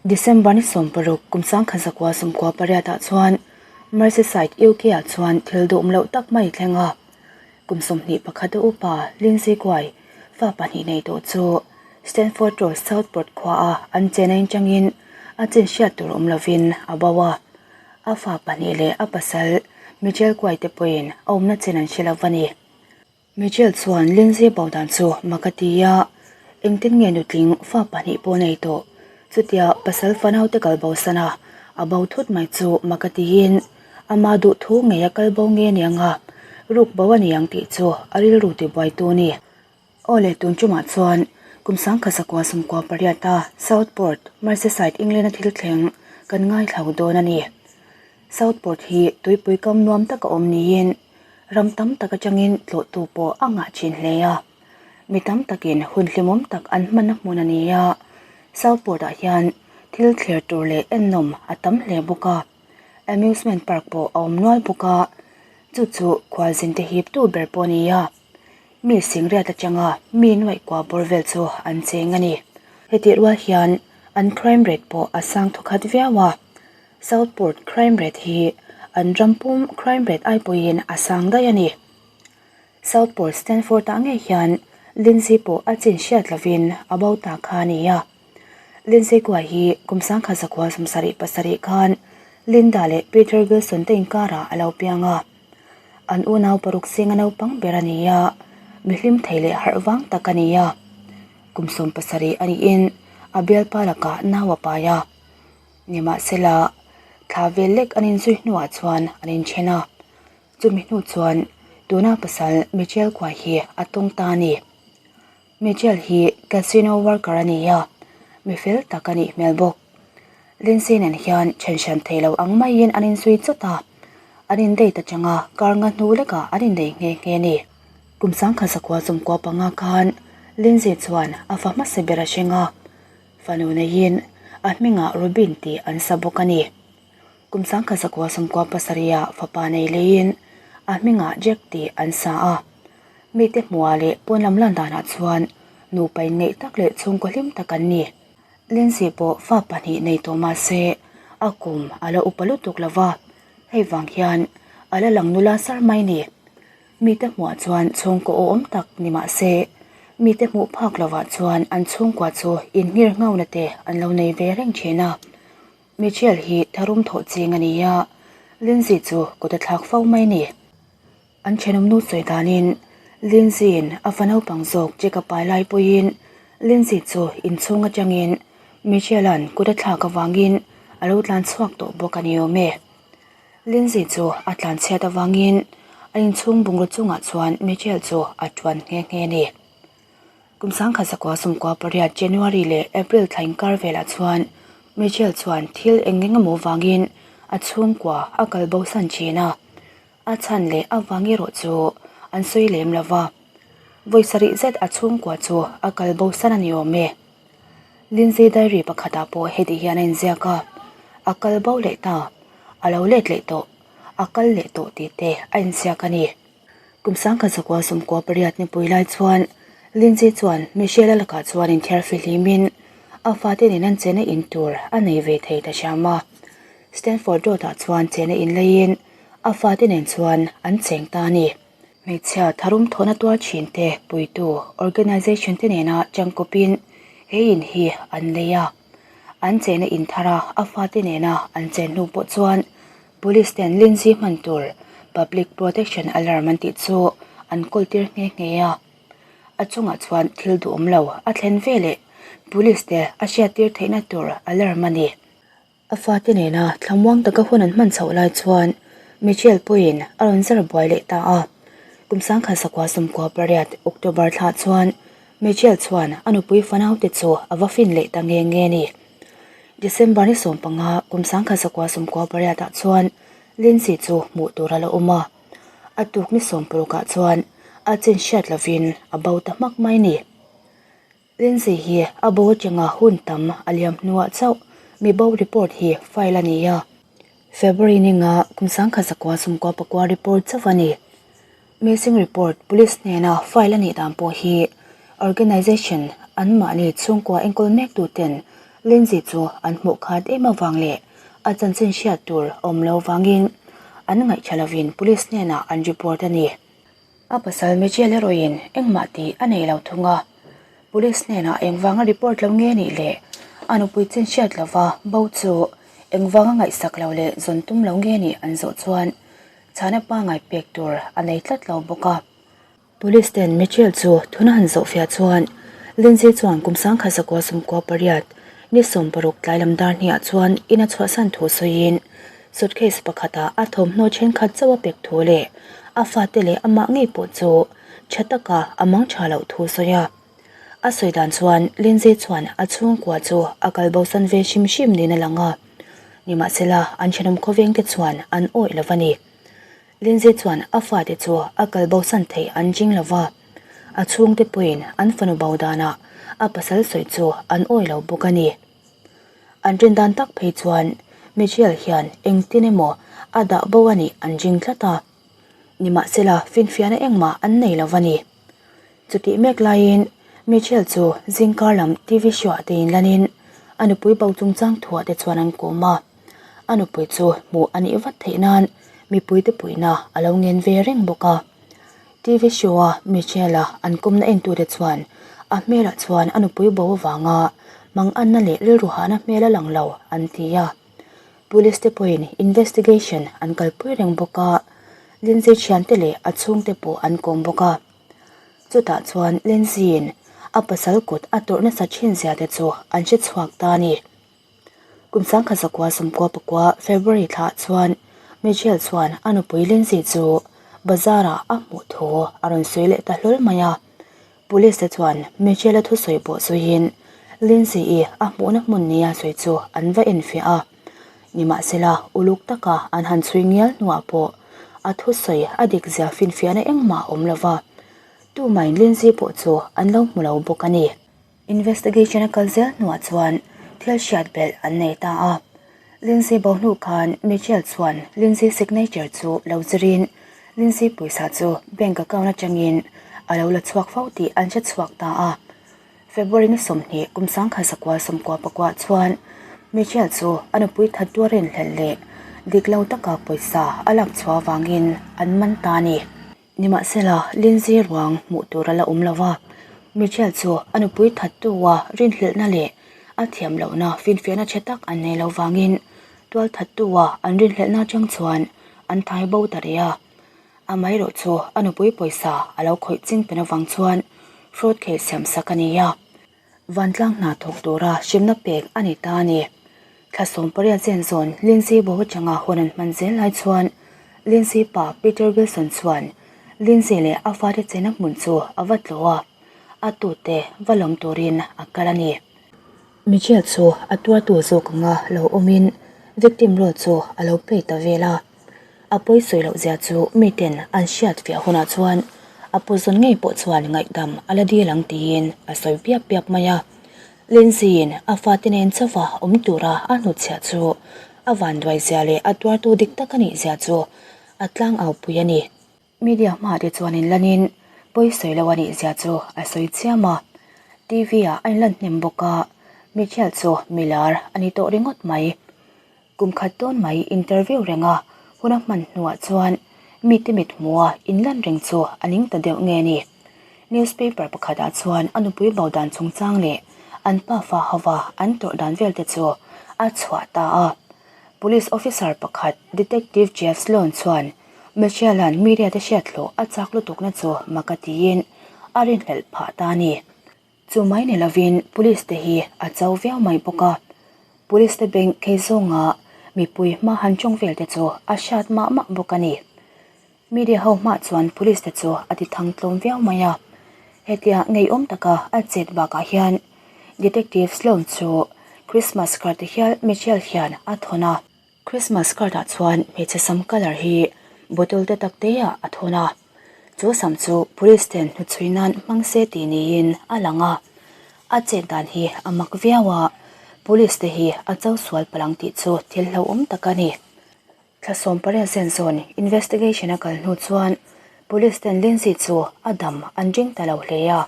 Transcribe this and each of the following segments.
December ni 16 kum 1998 ah chuan Merseyside, UK ah chuan thil duhawm loh tak mai thleng a. Kum 21 a upa Lindsay Guay fa pahnih nei tawh chu Stanford Road, Southport khua a an chen a inchangin a chin hriat tur awm lovin a bo a. A fa pahnih leh a pasal Mitchell Guay te pawhin a awmna chin an hre lo va ni. Mitchell chuan Lindsay bo dan chu mak a ti a, engtin nge nutling fa pahnih pawh nei tawh? Chutia pasal fanau te kal bo san a, a bo thut mai chu mak a tiin ama duh thu ngei a kal bo nge aniang a, ruk bo a ni ang tih chu a rilru tibuaitu a ni. Aw le tun tumah chuan kum 1998 a Southport, Merseyside, England a thil thleng kan ngaithlau dawn a ni. Southport hi tuipui kam nuam taka awm niin ram tam tak atangin tlawhtu pawh a ngah thin hle a. Mi tam takin hun hlimawm tak an hmanna hmun a ni a, Southport ah hian thil thlir tur leh ennawm a tam hle bawk a, amusement park pawh a awm nual bawk a, chu chu khualzin te hip tu ber pawh a ni a. Mi singriat atanga mi nuaih kua bawr vel chu an cheng a ni. Hetih rual hian an crime rate pawh a sang thawkhat viau a. Southport crime rate hi an ram pum crime rate ai pawhin a sang daih a ni. Southport Stanford ah ngei hian Lindsay pawh a chin hriat lovin a bo ta kha a ni a. Lindsay Kuai hi kum 1977 khan Linda leh Peter Wilson te inkarah a lo piang a. An unau paruk zinga naupang ber a ni a, mi hlim thei leh harh vang tak a ni a. Kum 17 a niin a bialpa lakah nau a pai a. Nimahsela, thla vel lek an inzui hnuah chuan an inthen a. Chumi hnu chuan tuna pasal Michelle Kuai hi a tawng ta a ni. Michelle hi casino worker a ni a, mi fel tak a nih hmel bawk. Lindsay nen hian then hran thei lo ang maiin an inzui chawt a, an indate atanga kar nga hnu lekah an innei nghe nghe a ni. Kum 1995 khan Lindsay chuan a fa hmasa ber a hreng a, fanu neiin a hmingah Robin tih an sa bawk a ni. Kum 1997 ah fapa nei leiin a hmingah Jack tih an sa a. Mite hmuhah leh pawn lam lan danah chuan nupa inngeih tak leh chhungkaw hlim tak an ni. Lindsay pawh fa pahnih nei tawh mah se a kum a la upa lutuk lo va, hei vang hian a la lang nula sar mai ni. Mite hmuhah chuan chhungkaw awm tak ni mah se mite hmuh phak lovah chuan an chhungkua chu inngir nghauna te an lo nei ve reng thin a. Michelle hi tharum thawh ching a ni a, Lindsay chu kut a thlak fo mai a ni. An thenawm nu sawi danin Lindsay-in a fa naupang zawk check a pai lai pawhin Lindsay chu inchhung atangin Michelle-a'n kut a thlak avangin a lo tlan chhuak tawh bawk a ni awm e. Lindsay chu a tlan chhiat avangin a inchhung bungraw chungah chuan Michelle chu a tuan nghe nghe a ni. Kum 1998 January leh April thla inkar velah chuan Michelle chuan thil eng eng emaw vangin a chhungkua a kal bo san thin a, a chhan leh a vang erawh chu an sawi lem lo va. Vawi sarih zet a chhungkua chu a kal bo san a ni awm e. Lindsay diary pakhatah pawh heti hian a inziak a, A kal bo leh ta, a lo let leh tawh, a kal leh tawh tih te a inziak a ni. Kum 1998 nipui lai chuan Lindsay chuan Michelle-a lakah chuan inthiar fihlimin a fate nen an chena in tur a nei ve thei ta hram a. Stanford Road-ah chuan chena in leiin a fate nen chuan an cheng ta a ni. Hmeichhia tharum thawhna tuar thin te puitu organisation te nena changkawpin he in hi an lei a. An chena in thara a fate nena an chen hnu pawh chuan Police ten Lindsay hman tur Public Protection Alarm an tih chu an kawl tir nghe nghe a. A chungah chuan thil duhawm lo a thlen veleh Police te a hriat tir theihna tur alarm a ni. A fate nena thlamuang taka hun an hman chhoh lai chuan Michelle pawhin a rawn zar buai leh ta a. Kum 1998 October thla chuan Michelle chuan a nupui fanaute chu a va fin leh ta nghe nghe a ni. December ni 15 kum 1998 ah chuan Lindsay chu hmuh tur a la awm a. A tuk ni 60 ah chuan a chin hriat lovin a bo ta hmak mai a ni. Lindsay hi a bo atanga hun tam a liam hnuah chauh mi bo report hi file a ni a. February ni nga kum 1999 report chauh a ni. Missing report police hnena file a nih dan pawh hi organisation anmahni chhungkua enkawl mek tuten. Lindsay chu an hmuh khat em avang leh a chanchin hriat tur awm lo vangin an ngaihṭha lovin police hnenah an report a ni. A pasal Michelle erawhin engmah tih a nei lo thung a, police hnenah engvanga report lo nge nih leh a nupui chin hriat lova bo chu engvanga ngaihsak lo leh zawn tum lo nge nih an zawh chuan chhana pangai pek tur a nei tlat lo bawk a. Police ten Michelle chu thuna han zawh fiah chuan Lindsay chuan kum 1998 ni 60 tlai lam dar hniah chuan in a chhuahsan thu sawiin suitcase pakhatah a thawmhnaw thenkhat chauh a pek thu leh a fate leh amah ngei pawh chu tha taka a mang tha loh thu sawi a. A sawi dan chuan Lindsay chuan a chhungkua chu a kal bosan ve hrim hrim niin a lang a, nimahsela an thenawm khawvengte chuan an awih lo va ni. Lindsay chuan a fate chu a kal bosan theih an ching lo va, a chhungte pawhin an fanu bo danah a pasal sawi chu an awih lo bawk a ni. An rin dan tak phei chuan Michelle hian engtin emaw a dah bo a nih an ring tlat a, nimahsela finfiahna engmah an nei lo va ni. Chutih mek laiin Michelle chu zingkar lam TV show ah te inlanin a nupui bo chungchang thuah te chuan an kawm a, a nupui chu hmuh a nih vat theih nan mipuite puihna a lo ngen ve reng bawk a. TV show a Michelle-a an kawmna entute chuan a hmelah chuan a nupui bo avanga manganna leh rilru hahna hmel a lang lo an ti a. Police te pawhin investigation an kalpui reng bawk a, Lindsay thiante leh a chhungte pawh an kawm bawk a. Chutah chuan Lindsay-in a pasal kut a tawrh nasa thin zia te chu an hre chhuak ta a ni. Kum 1994 February thlah chuan Michelle chuan a nupui Lindsay chu bazar-ah a hmuh thu a rawn sawi leh ta hlawl mai a. Police te chuan Michelle-a thusawi pawh sawiin Lindsay-i a hmuhna hmun nia sawi chu an va enfiah a. Nimahsela, uluk taka an han chhui ngial hnuah pawh a thusawi a dik zia finfiahna engmah a awm lo va, tumahin Lindsay pawh chu an lo hmu lo bawk a ni. Investigation a kal zel hnuah chuan thil hriat belh an nei ta a. Lindsay bo hnu khan Michelle chuan Lindsay signature chu lo zirin Lindsay pawisa chu bank account atangin a lo la chhuak fo tih an hre chhuak ta a. February ni 20 kum 1999 chuan Michelle chu a nupui that tuar inhlelh leh dik lo taka pawisa a lak chhuah avangin an man ta a ni. Nimahsela, Lindsay ruang hmuh tur a la awm lo va, Michelle chu a nupui thattu-a rinhlelhna leh a thiam lohna finfiahna chhe tak an nei lo vangin tual thattu-a an rinhlelhna atang chuan an thai bo ta rih a. Amaherawh chu a nupui pawisa a lo khawih ching pen avang chuan fraud case siam sak a ni a. Vantlang hna thawk tura hrimna pek a ni ta a ni. Thla 18 chen zawn Lindsay bo atanga hun an hman zel lai chuan Lindsay pa Peter Wilson chuan Lindsay leh a fate chena hmun chu a va tlawh a, a tute va lawm turin a kal a ni. Michelle chu a tuartu zawk anga lo awmin victim role chu a lo play ta vel a. A pawi sawi loh zia chu miten an hriat fiah hunah chuan a puzawn ngei pawh chuan ngaihdam a la dil ang tiin a sawi piap piap mai a. Lindsay-in a fate nen chauha awm tura a hnutchhiah chu a vanduai zia leh a tuartu dik tak a nih zia chu a tlangau pui a ni. Media hmaah te chuan inlanin pawi sawi lo a nih zia chu a sawi chiam a. TV-ah a inlan hnem bawk a, Michelle chu milar a ni tawh ringawt mai. Kum khat dawn mai interview renga hun a hman hnuah chuan mite mit hmua inlan reng chu a ning ta deuh nge ni. Newspaper pakhatah chuan a nupui bo dan chungchang leh an pafa hova an tawrh dan vel te chu a chhuah ta a. Police officer pakhat Detective Jeff Sloan chuan Michelle-a'n media te hriat hlawh a chak lutukna chu mak a tiin a rinhlelh phah ta a ni. Chu mai ni lovin police te hi a cho viau mai bawk a, police te bank khei zawnga mipui hma han tawng vel te chu a hriat mah mah bawk a ni. Media ho hmah chuan police te chu a ti thang tlawm viau mai a, hetia ngeiawm taka a chet bakah hian Detective Sloan chu Christmas card te hial Michelle hian a thawn a. Christmas card ah chuan hmeichhe sam colour hi bottle te tak te ah a thawn a, chu sam chu police ten hnuchhui nan hmang se tih niin a lang a, a chet dan hi a mak viau a, police te hi a cho sual palh ang tih chu thil hlauhawm tak a ni. Thla 18 zen zawn investigation a kal hnu chuan police ten Lindsay chu a dam an ring ta lo hle a,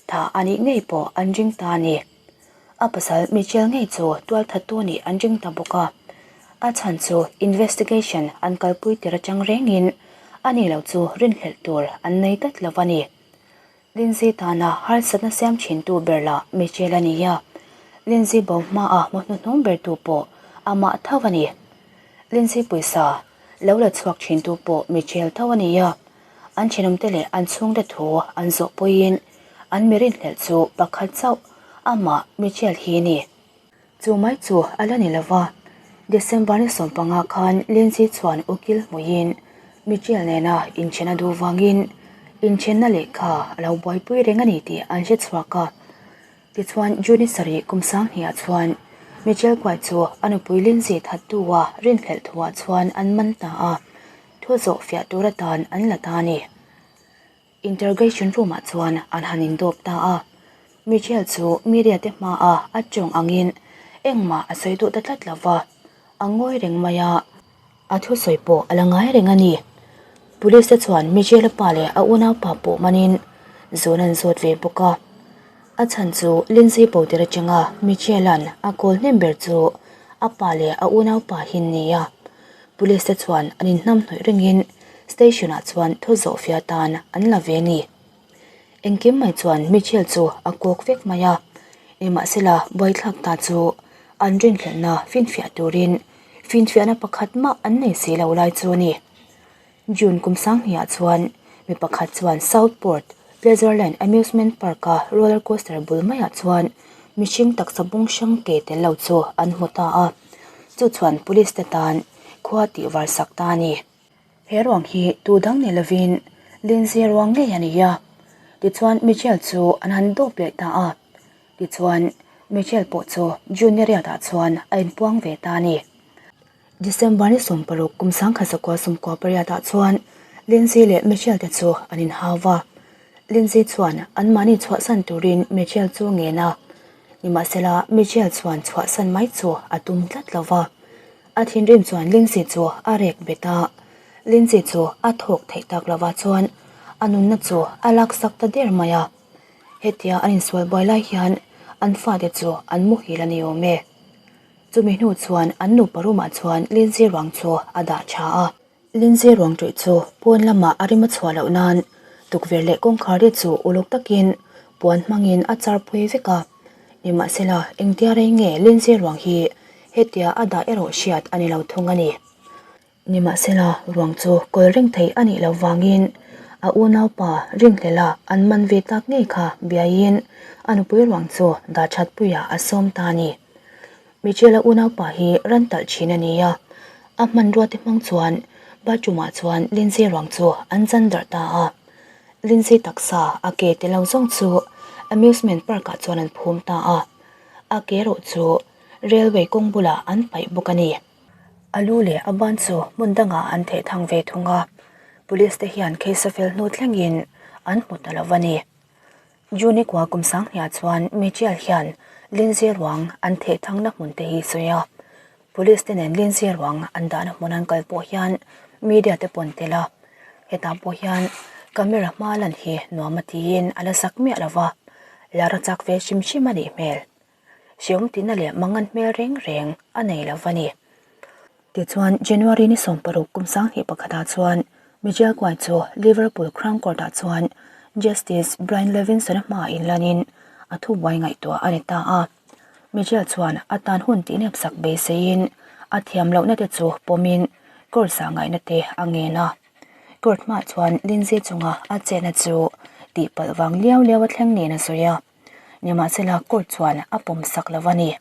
tha a nih ngei pawh an ring ta a ni. A pasal Michelle ngei chu tualthattu nih an ring ta bawk a. A chhan chu investigation an kalpui tir atang rengin a ni lo chu rinhlelh tur an nei tlat lo a ni. Lindsay tana harsatna siam thintu ber lah Michelle a ni a, Lindsay bo hmaa hmu hnuhnung bertu pawh amah tho a ni. Lindsay pawisa lo la chhuak thintu pawh Michelle tho a ni a, an thenawmte leh an chhungte thu an zawh pawhin an mi rinhlelh chu pakhat chauh amah Michelle hi a ni. Chu mai chu a la ni lo va, December ni 15 khan Lindsay chuan ukil hmuiin Michelle nena inchhen a duh vangin inchhenna lehkha a lo buaipui reng a ni tih an hre chhuak a. Tichuan June sarih kum sanghnih-ah chuan Michelle kuai chu a nupui Lindsay thattu-a rinhlelh thuah chuan an man ta a, thu zawh fiah tur atan an la ta a ni. Interrogation room ah chuan an han indawp ta a, Michelle chu media te hmaah a tawng angin engmah a sawi duh ta tlat lo va, a ngawi reng mai a, a thusawi pawh a la ngai reng a ni. Police te chuan Michelle-a pa leh a unaupa pawh manin zun an zawt ve bawk a, a chhan chu Lindsay Potter atanga Michelle-a'n a kawl hnem ber chu a pa leh a unaupa hi an ni a. Police te chuan an inhnamhnawih rengin station ah chuan thu zawh fiah tan an la ve a ni. Engkim mai chuan Michelle chu a kawk vek mai a, nimahsela buaithlak ta chu an rinhlelhna finfiah turin finfiahna pakhat mah an nei si lo lai chu a ni. June kum sanghnih ah chuan mi pakhat chuan Southport Pleasureland Amusement Park a roller coaster bul maiah chuan mihring taksa bung hrang ke tel lo chu an hmu ta a, chu chuan police te tan khua tih var sak ta a ni. He ruang hi tu dang ni lovin Lindsay ruang ngei a ni a, tichuan Michelle chu an han dawp leh ta a, tichuan Michelle pawh chu June ni riatah chuan a inpuang ve ta a ni. December ni 16 kum 1998 ah chuan Lindsay leh Michelle te chu an inhau va. Lindsay chuan anmahni chhuahsan turin Michelle chu ngen a. Nimahsela Michelle chuan chhuahsan mai chu a tum tlat lo va. A thinrim chuan Lindsay chu a rek bet a. Lindsay chu a thawk theih tak lova chuan a nunna chu a laksak ta der mai a. Hetia an insual buai lai hian an fate chu an muhil a ni awm e. Chumi hnu chuan an nupa room ah chuan Lindsay ruang chu a dah tha a. Lindsay ruang ṭawih chu pawn lamah a rim a chhuah loh nan tukverh leh kawngkhar te chu uluk takin puan hmangin a char pui vek a. Nimahsela engtia rei nge Lindsay ruang hi hetia a dah erawh hriat a ni lo thung a ni. Nimahsela ruang chu kawl reng theih a nih loh vangin a unaupa ringhlela an man ve tak ngei kha biaiin a nupui ruang chu dah that puiah a sawm ta a ni. Michelle-a unaupa hi ran talh thin a ni a, a hmanrua te hmang chuan bathroom ah chuan Lindsay ruang chu an chan darh ta a. Lindsay taksa a ke te lo zawng chu amusement park ah chuan an phum ta a, a ke erawh chu railway kawng bulah an paih bawk a ni. A lu leh a ban chu hmun dangah an theh thang ve thung a, police te hian case a fel hnu thlengin an hmu ta lo a ni. June kua kum sanghniah chuan Michelle hian Lindsay ruang an theh thangna hmun te hi sawi a, police te nen Lindsay ruang an dahna hmun an kal pawh hian media te pawn tel a, hetah pawh hian camera hma lan hi nuam a tiin a la zak miah lo va, lar a chak ve hrim hrim a nih hmel. Hreawm tihna leh mangan hmel reng reng a nei lo va ni. Tichuan, January ni 16 kum 2001 ah chuan Michelle Kuai chu Liverpool Crown Court ah chuan Justice Brian Levinson-a hmaah inlanin a thubuai ngaihtuah a ni ta a. Michelle chuan a tan hun tihnep sak beiseiin a thiam lohna te chu pawmin court zah ngaihna te a ngen a. Court hmaah chuan Lindsay chunga a chetna chu tihpalh vang liau liau a thleng nen a sawi a. Nimahsela court chuan a pawm sak lo a ni.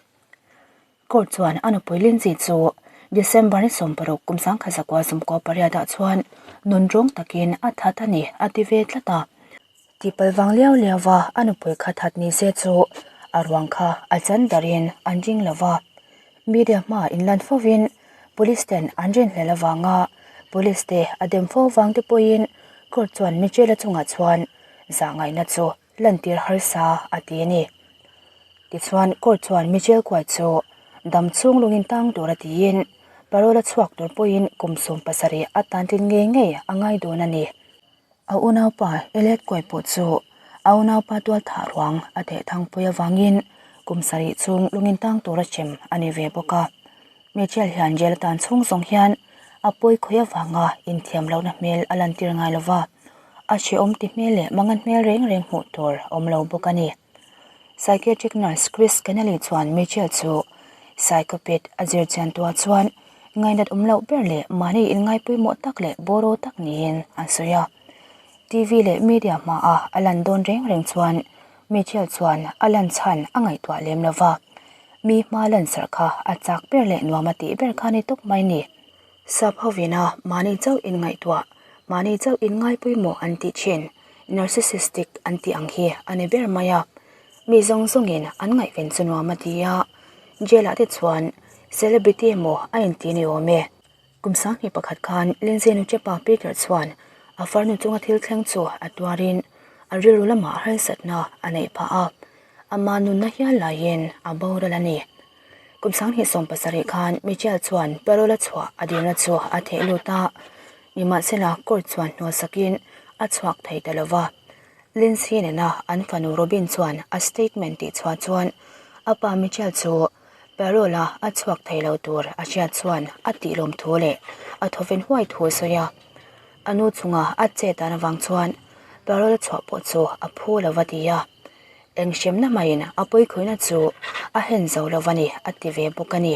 Court chuan a nupui Lindsay chu December ni 16 kum 1998 ah chuan nunrawng takin a that a ni a ti ve tlat a. Tipal vang liau liau va a nupui kha that ni se chu a ruang kha a chan darin an ring lo va. Media hmaah inlan fovin police ten an rinhlel avanga police te a dem fo vang te pawhin court chuan Michelle-a chungah chuan zahngaihna chu lantir harsa a ti a ni. Tichuan court chuan Michelle Kuai chu dam chhung lungin tang tur a tiin parole a chhuak tur pawhin kum 70 a tan tlin ngei ngei a ngai dawn a ni. A unaupa Elliot Kuai pawh chu a unaupa tual thah ruang a theh thangpui avangin kum sarih chhung lungin tang tura hrem a ni ve bawk a. Mitchell hian jail atan chhung zawng hian a pawi khawih avanga inthiam lohna hmel a lantir ngai lo va, a hrehawm ti hmel leh mangan hmel reng reng hmuh tur a awm lo bawk a ni. Psychiatric nurse Chris Kennelly chuan Mitchell chu psychopath a zir chian tuah chuan ngainat awm loh ber leh mahni inngaipawimawh tak leh bawraw tak niin an sawi a. TV leh media hmaah a lan dawn reng reng chuan Mitchell chuan a lan chhan a ngaihtuah lem lo va, mi hma lansarh kha a chak ber leh nuam a tih ber kha ni tawp mai ni. Sap hovina mahni chauh inngaihtuah, mahni chauh inngaipawimawh an tih thin, narcissistic an tih ang hi a ni ber mai a. Mi zawng zawngin an ngaihven chu nuam a ti a, jail ah te chuan celebrity emaw a inti ni awm e. Kum sanghnih pakhat khan Lindsay nu chepa Peter chuan a farnu chunga thil thleng chu a tuarin a rilru lamah harsatna a neih phah a, ama nunna hial laiin a boral a ni. Kum sanghnih 70 khan Michelle chuan parole a chhuah a dilna chu a theh lut a, nimahsela court chuan hnualsakin a chhuak thei ta lova. Lindsay nena an fanu Robin chuan a statement tih chhuah chuan a pa Michelle chu Parole a a chhuak thei lo tur a hriat chuan a tihlawm thu leh a thawven huai thu a sawi a. A nu chunga a chet dan avang chuan parole a chhuah pawh chu a phu lo va ti a. Eng hremna hmaiin a pawikhawihna chu a hen zo lo va ni a ti ve bawk a ni.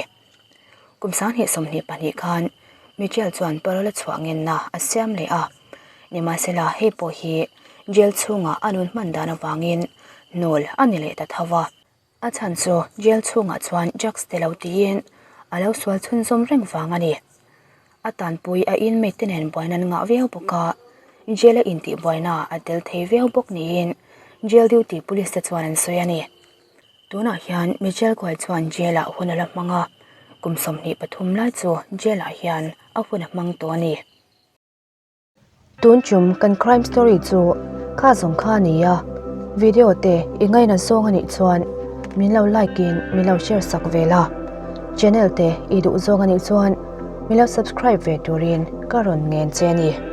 Kum 2022 khan Michelle chuan parole a chhuah ngenna a siam leh a. Nimahsela hei pawh hi jail chhunga a nun hman dan avangin hnawl a ni leh ta tho va. A chhan chu jail chhungah chuan drugs te lo tiin a lo sual chhunzawm reng vang a ni. A tanpui a inmate te nen buaina an ngah viau bawk a, jail a intih buaina a tel thei viau bawk niin jail duty police te chuan an sawi a ni. Tunah hian Michelle Kuai chuan jail ah hun a la hmang a, kum 23 lai chu jail ah hian a hun a hmang tawh a ni. Tun chum kan crime story chu kha zawng kha a ni a, video te i ngaina zawng a nih chuan min lo like in min lo share sak ve la, channel te i duh zawng a nih chuan min lo subscribe ve turin ka rawn ngen che a ni.